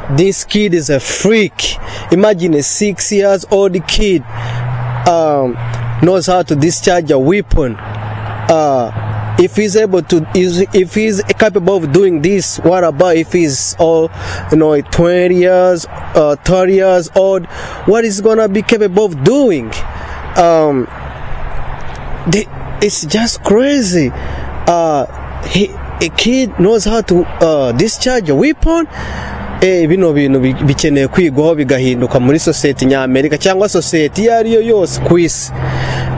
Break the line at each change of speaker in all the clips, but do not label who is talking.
This kid is a freak. Imagine a 6 years old kid knows how to discharge a weapon. If he's able to, is if he's capable of doing this, what about if he's all, 20 years, 30 years old? What is gonna be capable of doing? It's just crazy. A kid knows how to discharge a weapon. Bino bintu bikeneye kwigwaho, bigahinduka muri sosiyete nyamerika cyangwa sosiyete iyo ari yo yose ku isi.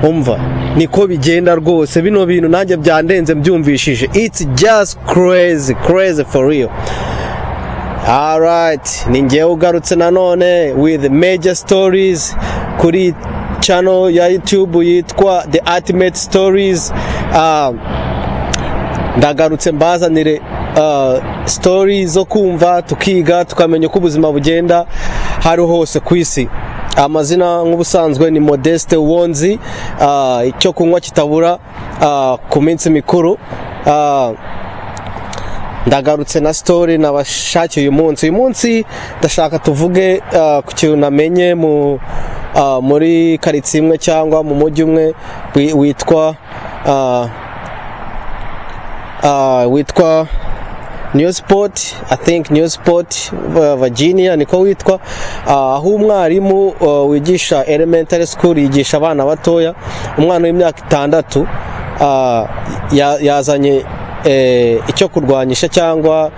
Umva, niko bigenda rwose. Bino bintu nanjye byandenze mbyumvishije. It's just crazy, crazy for real. Alright, ni njyewe ugarutse nanone with major stories kuri channel ya YouTube yitwa The Ultimate Stories. Ndagarutse mbazanire stories zo kumva, tukiga, tukamenya uko ubuzima bugenda hari hose ku isi. Amazina nk'ubusanzwe ni Modeste Wonzi. Icyo kunywa kitabura ku minsi mikuru. Ndagarutse na story nabashakiye uyu munsi. Uyu munsi ndashaka tuvuge ku kintu namenye muri karitsiye imwe cyangwa mu mujyi umwe witwa Newport, I think Newport, Virginia niko witwa, aho umwarimu wigisha elementary school, yigisha abana batoya, umwana w'imyaka 6, yazanye icyo kurwanyisha cyangwa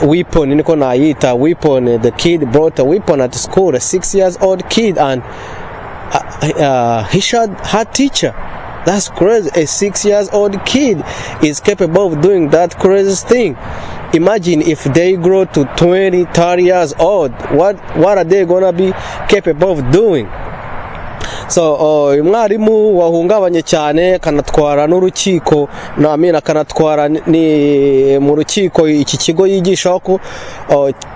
weapon, niko nayita weapon. The kid brought a weapon at school, a 6 years old kid, and he shot her teacher. That's crazy. A 6 years old kid is capable of doing that crazy thing. Imagine if they grow to 20, 30 years old. What are they gonna be capable of doing? So uyu mwarimu wahungabanye cyane akanatwara n'urukiko, no, I mean, akanatwara ni mu rukiko iki kigo yigishaho ko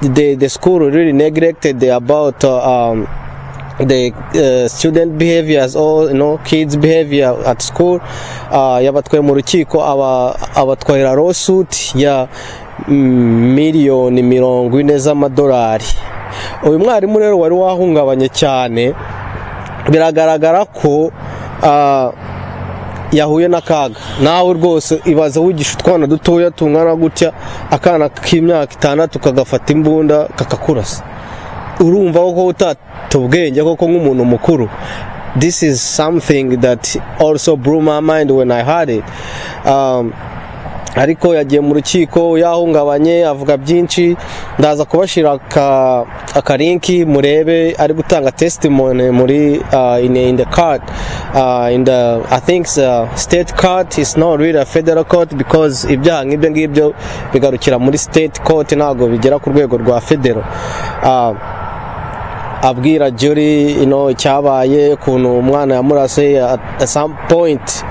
the school really neglected about the student behaviors or kids behavior at school. Yabatwaye mu rukiko, abatwarira lawsuit ya miliyoni 40 z'amadolari. Uyu mwarimu rero wari wahungabanye cyane, biragaragara ko yahuye n'akaga. Nawe rwose ibaze wigisha utwana dutoya tungana gutya, akana k'imyaka 6 kagafata imbunda kakakurasa. Urumva ko utata ubwenge koko nk'umuntu mukuru. This is something that also blew my mind when I heard it. Ariko yagiye mu rukiko yahungabanye, avuga byinshi. Ndaza kubashyira aka link murebe ari gutanga testimony muri in the court, in the, I think the state court, is not really a federal court, because ibyaha nk'ibyo ngibyo bigarukira muri state court, ntabwo bigera ku rwego rwa federal. Abwira jury icyabaye, ukuntu umwana yamurase. At some point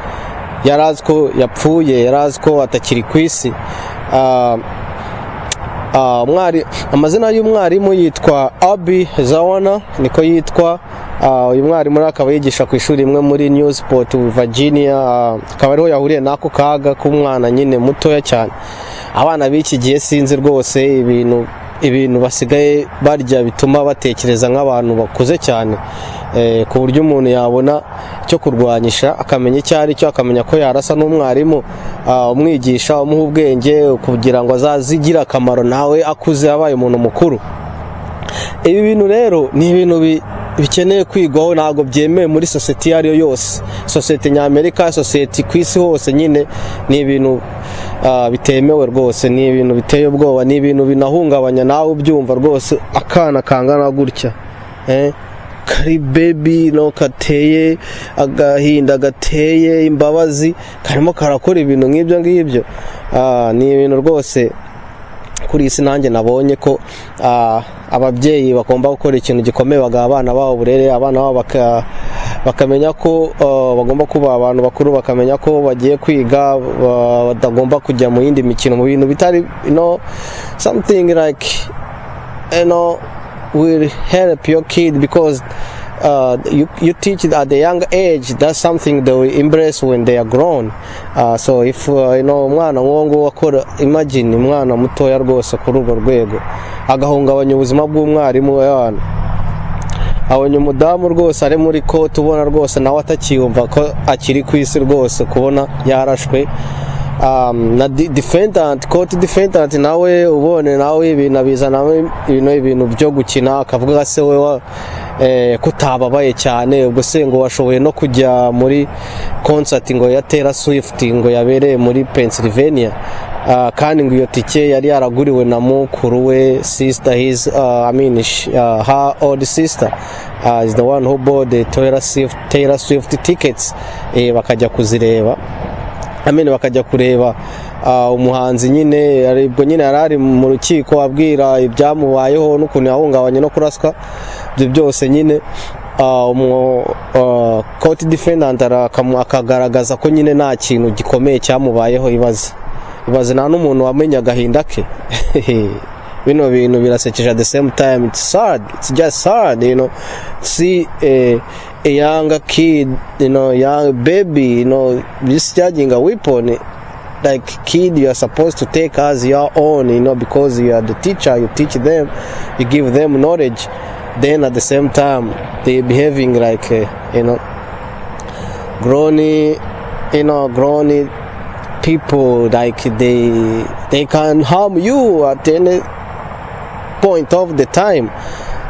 yari azi ko yapfuye, yari azi ko atakiri ku isi. Amazina y'umwarimu yitwa Abi Zawana, niko yitwa. Uyu mwarimu rero akaba yigisha ku ishuri rimwe muri Newport, Virginia, akaba ariho yahuriye n'ako kaga k'umwana nyine mutoya cyane. Abana b'iki gihe sinzi rwose ibintu basigaye barya bituma batekereza nk'abantu bakuze cyane, ku buryo umuntu yabona icyo kurwanyisha, akamenya icyo ari cyo, akamenya ko yarasa n'umwarimu umwigisha, umuha ubwenge kugira ngo azazigire akamaro nawe akuze abaye umuntu mukuru. Ibi bintu rero ni ibintu bikeneye kwigwaho. Ntabwo byemewe muri sosiyete iyo ari yo yose, sosiyete nyamerika, sosiyete ku isi hose nyine. Ni ibintu bitemewe rwose, ni ibintu biteye ubwoba, ni ibintu binahungabanya nawe ubyumva rwose. Akana kangana gutya, kari baby no kateye agahinda, gateye imbabazi, karimo karakora ibintu nk'ibyo ngibyo. Ni ibintu rwose kuri iyi si nanjye nabonye ko ababyeyi bagomba gukora ikintu gikomeye, bagaha abana babo uburere, abana babo bakamenya ko bagomba kuba abantu bakuru, bakamenya ko bagiye kwiga, batagomba kujya mu yindi mikino, mu bintu bitari something like will help your kid, because you teach at the young age, that's something they will embrace when they are grown. So if umwana nk'uwo nguwo akora, imagine umwana mutoya rwose kuri urwo rwego agahungabanya ubuzima bw'umwarimu w'abana. Abonye umudamu rwose ari muri court, ubona rwose nawe atakiyumva ko akiri ku isi rwose, kubona yarashwe. Na defendant, court defendant nawe ubone nawe ibintu abizanamo ibintu byo gukina, akavuga se we kutababaye cyane, ubwo se ngo washoboye no kujya muri concert ngo ya Taylor Swift ngo yabereye muri Pennsylvania. Kandi ngo iyo tike yari yaraguriwe na mukuru we, sister, his I mean her old sister is the one who bought the Taylor Swift tickets, bakajya kuzireba, I mean bakajya kureba umuhanzi nyine. Ubwo nyine yari ari mu rukiko abwira ibyamubayeho n'ukuntu yahungabanye no kuraswa, ibyo byose nyine court defendant akagaragaza ko nyine nta kintu gikomeye cyamubayeho. Ibaze, ibaze, nta n'umuntu wamenye agahinda ke. Bino bintu birasekeje, at the same time it's sad, it's just sad, see a younger kid, young baby, discharging a weapon like kid you are supposed to take as your own, because you are the teacher, you teach them, you give them knowledge. Then at the same time they behaving like grown people, like they can harm you at any point of the time.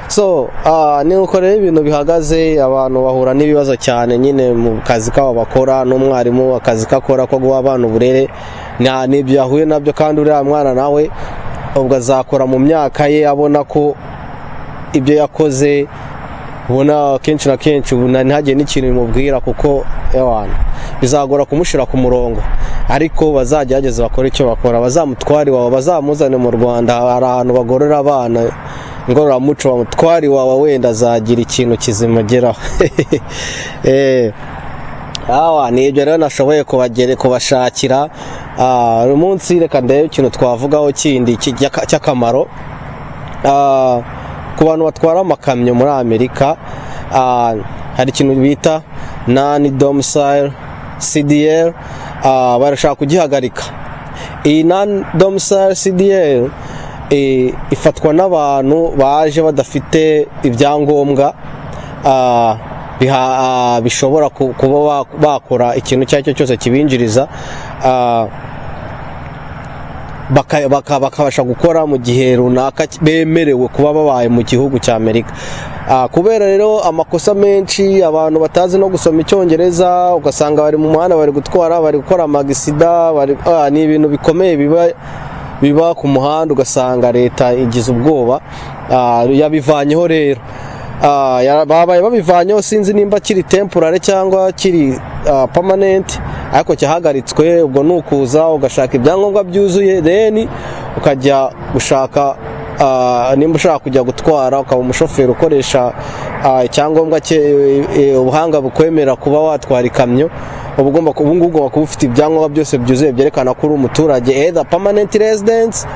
So ni uko rero ibintu bihagaze. Abantu bahura n'ibibazo cyane nyine mu kazi kabo bakora, n'umwarimu akazi kakora ko guha abana uburere n'ibyo yahuye nabyo. Kandi uriya mwana nawe ubwo azakora mu myaka ye abona ko ibyo yakoze, ubona kenshi na kenshi ubu ntihagire n'ikintu bimubwira, kuko ewana bizagora kumushyira ku murongo. Ariko bazagerageza bakore icyo bakora, bazamutware iwawa, bazamuzane mu Rwanda, hari ahantu bagorora abana, ngororamuco, bamutware iwawa, wenda azagira ikintu kizima ageraho. Awa ni ibyo rero nashoboye kubagere kubashakira. Uyu munsi reka ndebe ikintu twavugaho kindi cy'akamaro. Ku bantu batwara amakamyo muri Amerika, hari ikintu bita non domicile CDL, barashaka kugihagarika. Iyi non domicile CDL ifatwa n'abantu baje badafite ibyangombwa bishobora kuba bakora ikintu icyo ari cyo cyose kibinjiriza, bakabasha gukora mu gihe runaka bemerewe kuba babaye mu gihugu cya Amerika. Kubera rero amakosa menshi, abantu batazi no gusoma Icyongereza, ugasanga bari mu muhanda, bari gutwara, bari gukora ama accident, ni ibintu bikomeye biba ku muhanda, ugasanga leta igize ubwoba, yabivanyeho rero. Babaye babivanyeho, sinzi nimba kiri temporary cyangwa kiri permanent, ariko cyahagaritswe. Ubwo ni ukuza ugashaka ibyangombwa byuzuye, then ukajya gushaka, nimba ushaka kujya gutwara, ukaba umushoferi ukoresha icyangombwa cye, ubuhanga bukwemera kuba watwara ikamyo, uba ugomba ubu ngubu ugomba kuba ufite ibyangombwa byose byuzuye byerekana ko uri umuturage, either permanent residence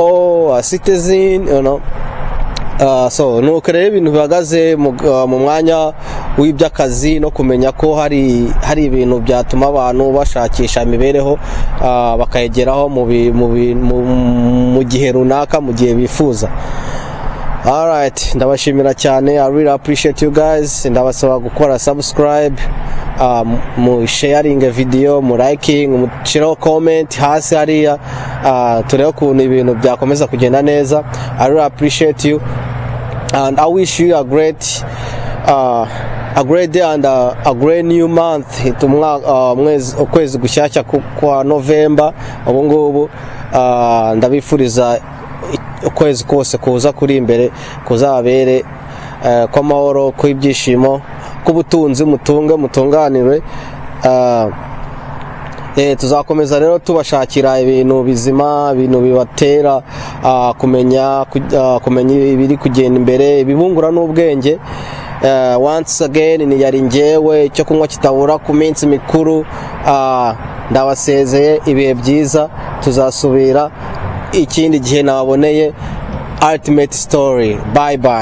or a citizen. So nuko rero ibintu bihagaze mu mwanya w'iby'akazi no kumenya ko hari ibintu byatuma abantu bashakisha imibereho, bakayigeraho mu gihe runaka, mu gihe bifuza. Alright, ndabashimira cyane. I really appreciate you guys. Ndabasaba gukora subscribe, mu sharing video, mu liking, mushireho comment hasi hariya, turebe ukuntu ibintu byakomeza kugenda neza. I really appreciate you and I wish you a great day and a great new month. Umwezi, ukwezi gushyashya kwa November. Ubu ngubu ndabifuriza ukwezi kose kuza kuri imbere kuzabere kw'amahoro, kw'ibyishimo, k'ubutunzi, mutunge mutunganirwe. Tuzakomeza rero tubashakira ibintu bizima, ibintu bibatera kumenya ibiri kugenda imbere, ibibungura n'ubwenge. Once again, ni yari njyewe, icyo kunywa kitabura ku minsi mikuru. Ndabasezeye, ibihe byiza, tuzasubira ikindi gihe nababoneye ultimate story. Bye bye.